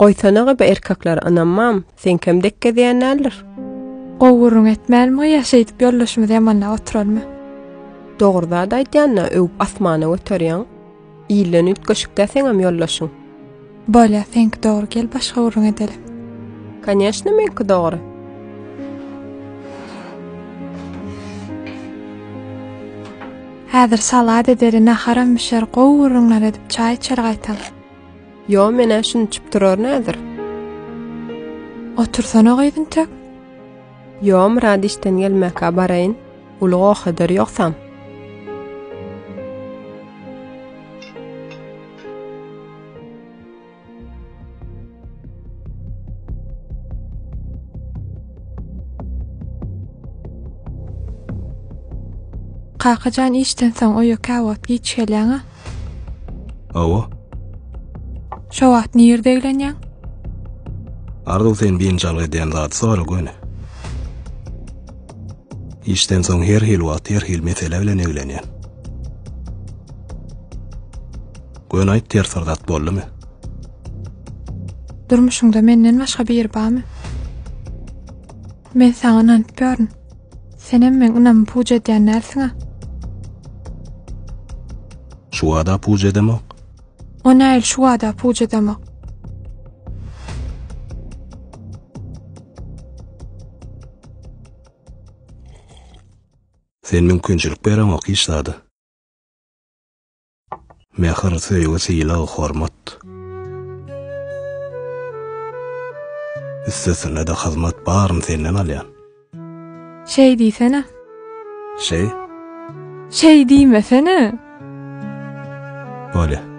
Goýsana gyba erkeklere ynanmam, seňkem dek gezýän däldir. Gowy gürrüň etmälmi ýa şeýdip ýoldaşymyzy ýamanlap oturalmy? Dogry zat aýdýan-da öwüp asmana göterýäň. Ilden üýtgeşik-dä seňem ýoldaşyň. Bolýa, seňki dogry gel başga gürrüň edeli. Koneşno meňki dogry. Häzir salat edeli, naharam bişer, gowy gürrüňler edip çaý içeli gaýtam. Ýo menä şuny içip turaryn häzir. Otursana gyz intek. Ýo Myrat işden gelmäkä baraýyn. Uly goh eder ýogsam. Kakajan işden soň öýe käwagt giç gelýäň-a? Hawa. Şo wagt nirde eglenýäň? Arzuw sen biynjalyk edýän zady sora göni. Işden soň her hili wagt her hili mesele bilen eglenýän. Göni aýt ters bir zat boldumy? Durmuşyňda menden başga biri barmy? Men saňa ynanyp ýörün. Senem meň ynamymy puç edýän dälsiň-ä? Şu wada puç edemok. O nähili şu wada puç edemok? Sen mümkinçilik bereňok hiç zada. Mähir, söýgi, sylag, hormat. Üstesine-de hyzmat baryny senden alýan. Şeý diýsene. Şeý? Şeý diýmesene. Bolýa.